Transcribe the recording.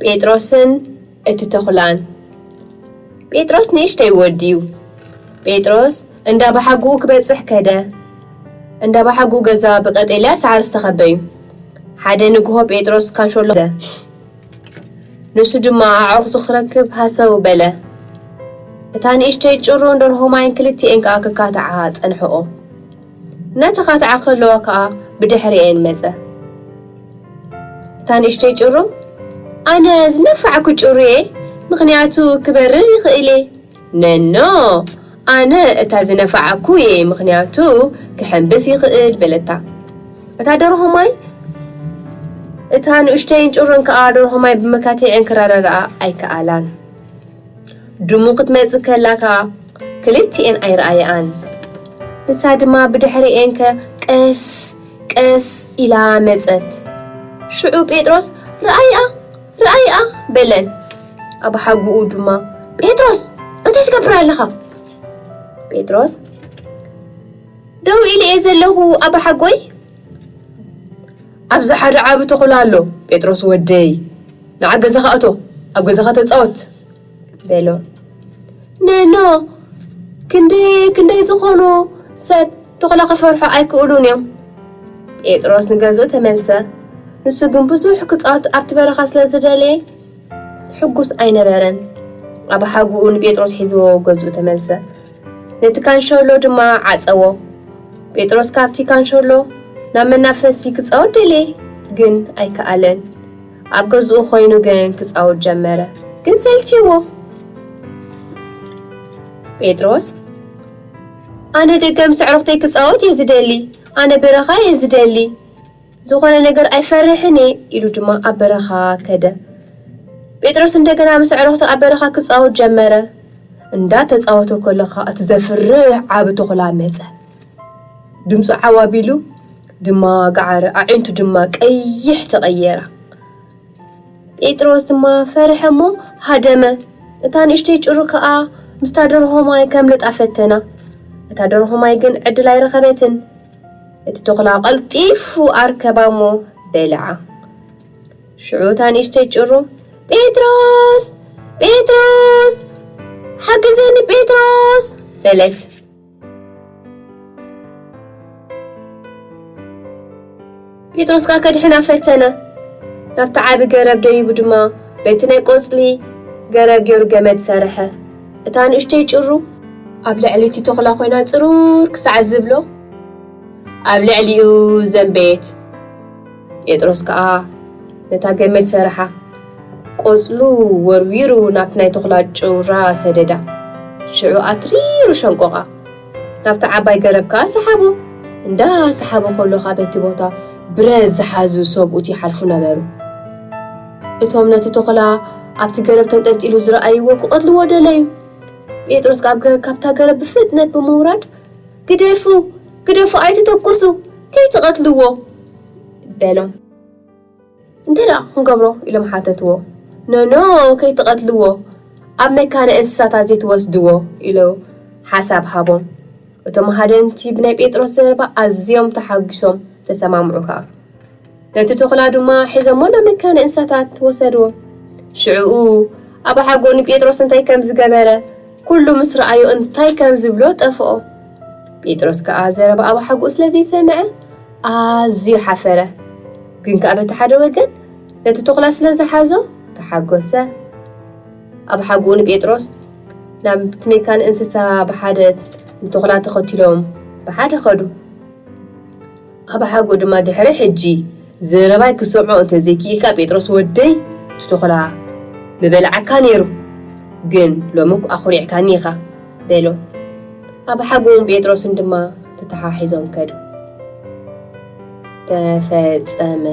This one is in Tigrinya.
ጴጥሮስን እቲ ተኹላን። ጴጥሮስ ንእሽተይ ወዲ እዩ። ጴጥሮስ እንዳ ባሓጉኡ ክበጽሕ ከደ። እንዳ ባሓጉኡ ገዛ ብቀጠልያ ሳዕሪ ዝተኸበ እዩ። ሓደ ንግሆ ጴጥሮስ ካንሾሎ ዘ ንሱ ድማ ኣዕሩኽቱ ክረክብ ሃሰው በለ። እታ ንእሽተይ ጭሩን ደርሆ ማይን ክልቲኤን ከኣ ክካትዓ ጸንሕኦ። እናተኻትዓ ከለዋ ከኣ ብድሕሪኤን መጸ። እታ ንእሽተይ ጭሩ፣ "ኣነ ዝነፋዕኩ ጭሩ እየ፣ ምኽንያቱ ክበርር ይኽእል እየ። ነኖ፣ ኣነ እታ ዝነፋዕኩ እየ፣ ምኽንያቱ ክሕምብስ ይኽእል" በለታ። እታ ደርሆ ማይ፣ እታ ንእሽተይን ጭሩን ከኣ ደርሆ ማይ ብመካትዐን ክረዳድኣ ኣይከኣላን። ድሙ ክትመጽእ ከላ ከኣ ክልቲኤን ኣይረኣየኣን። ንሳ ድማ ብድሕሪኤን ከ ቀስ ቀስ ኢላ መጸት። ሽዑ ጴጥሮስ፣ "ረኣይኣ፣ ረኣይኣ" በለን። ኣባሓጉኡ ድማ፣ "ጴጥሮስ፣ እንታይ ትገብር ኣለኻ?" ጴጥሮስ፣ "ደው ኢለ እየ ዘለኹ ኣባሓጎይ። ኣብዚ ሓደ ዓቢ ተኹላ ኣሎ፣ ጴጥሮስ ወደይ። ንዓ ገዛኻ እቶ፣ ኣብ ገዛኻ ተጻወት" በሎ። ነኖ፣ ክንደይ ክንደይ ዝኾኑ ሰብ ተኹላ ክፈርሑ ኣይክእሉን እዮም። ጴጥሮስ ንገዝኡ ተመልሰ። ንሱ ግን ብዙሕ ክጻወት ኣብቲ በረኻ ስለ ዝደለየ ሕጉስ ኣይነበረን። ኣባሓጉኡ ንጴጥሮስ ሒዝዎ ገዝኡ ተመልሰ። ነቲ ካንሸሎ ድማ ዓጸዎ። ጴጥሮስ ካብቲ ካንሸሎ ናብ መናፈሲ ክጻወት ደለየ፣ ግን ኣይከኣለን። ኣብ ገዝኡ ኮይኑ ግን ክጻወት ጀመረ፣ ግን ሰልችዎ። ጴጥሮስ፣ "ኣነ ደገ ምስ ኣዕሩኽተይ ክጻወት እየ ዝደሊ፣ ኣነ በረኻ እየ ዝደሊ፣ ዝኾነ ነገር ኣይፈርሕን እየ" ኢሉ ድማ ኣብ በረኻ ከደ። ጴጥሮስ እንደገና ምስ ኣዕሩኽቱ ኣብ በረኻ ክጻወት ጀመረ። እንዳተጻወተ ከሎ ኸኣ እቲ ዘፍርሕ ዓቢ ተኹላ መጸ። ድምጹ ዓው ኣቢሉ ድማ ገዓረ፣ ኣዒንቱ ድማ ቀይሕ ተቐየራ። ጴጥሮስ ድማ ፈርሐ እሞ ሃደመ። እታ ንእሽተይ ጭሩ ከኣ ምስታ ደርሆ ማይ ከምልጣ ፈተና። እታ ደርሆ ማይ ግን ዕድል ኣይረኸበትን። እቲ ተኹላ ቀልጢፉ ኣርከባ እሞ በልዓ። ሽዑ እታ ንእሽተይ ጭሩ፣ "ጴጥሮስ፣ ጴጥሮስ፣ ሓግዘኒ ጴጥሮስ" በለት። ጴጥሮስ ከኣ ከድሕና ፈተነ። ናብቲ ዓቢ ገረብ ደይቡ ድማ በቲ ናይ ቆጽሊ ገረብ ገይሩ ገመድ ሰርሐ። እታ ንእሽተይ ጭሩ ኣብ ልዕሊ እቲ ተኹላ ኮይና ጽሩር ክሳዕ ዝብሎ ኣብ ልዕሊኡ ዘንበየት። ጴጥሮስ ከኣ ነታ ገመድ ሰርሓ ቆጽሉ ወርዊሩ ናብቲ ናይ ተኹላ ጭራ ሰደዳ። ሽዑ ኣትሪሩ ሸንቆቓ። ናብቲ ዓባይ ገረብ ከኣ ሰሓቦ። እንዳ ሰሓቦ ከሎ ከኣ በቲ ቦታ ብረት ዝሓዙ ሰብኡት ይሓልፉ ነበሩ። እቶም ነቲ ተኹላ ኣብቲ ገረብ ተንጠልጢሉ ዝረኣይዎ ክቐትልዎ ደለዩ። ጴጥሮስ ከኣ ገ-፣ ካብታ ገረብ ብፍጥነት ብምውራድ፣ "ግደፉ፣ ግደፉ፣ ኣይትተኩሱ፣ ከይትቐትልዎ" በሎም። "እንታይ ደኣ ክንገብሮ?" ኢሎም ሓተትዎ። "ኖኖ፣ ከይትቐትልዎ፣ ኣብ መካነ እንስሳታት ዘይትወስድዎ" ኢሉ ሓሳብ ሃቦም። እቶም ሃደንቲ ብናይ ጴጥሮስ ዘረባ ኣዝዮም ተሓጒሶም ተሰማምዑ ከኣ። ነቲ ተኹላ ድማ ሒዞሞ ናብ መካነ እንስሳታት ወሰድዎ። ሽዕኡ ኣባሓጎኡ ንጴጥሮስ እንታይ ከም ዝገበረ ኩሉ ምስ ረኣዮ እንታይ ከም ዝብሎ ጠፍኦ። ጴጥሮስ ከኣ ዘረባ ኣባሓጎኡ ስለ ዘይሰምዐ ኣዝዩ ሓፈረ። ግን ከኣ በቲ ሓደ ወገን ነቲ ተኹላ ስለ ዝሓዞ ተሓጎሰ። ኣባሓጎኡ ንጴጥሮስ ናብቲ መካነ እንስሳ ብሓደ ንተኹላ ተኸቲሎም ብሓደ ኸዱ። ኣባሓጎኡ ድማ ድሕሪ ሕጂ ዘረባይ ክሰምዖ እንተ ዘይክኢልካ ጴጥሮስ ወደይ እቲ ተኹላ ምበልዓካ ነይሩ፣ ግን ሎሚ ኣኹሪዕካኒ ኢኻ በሎ። ኣባሓጎኡን ጴጥሮስን ድማ ተተሓሒዞም ከዱ። ተፈጸመ።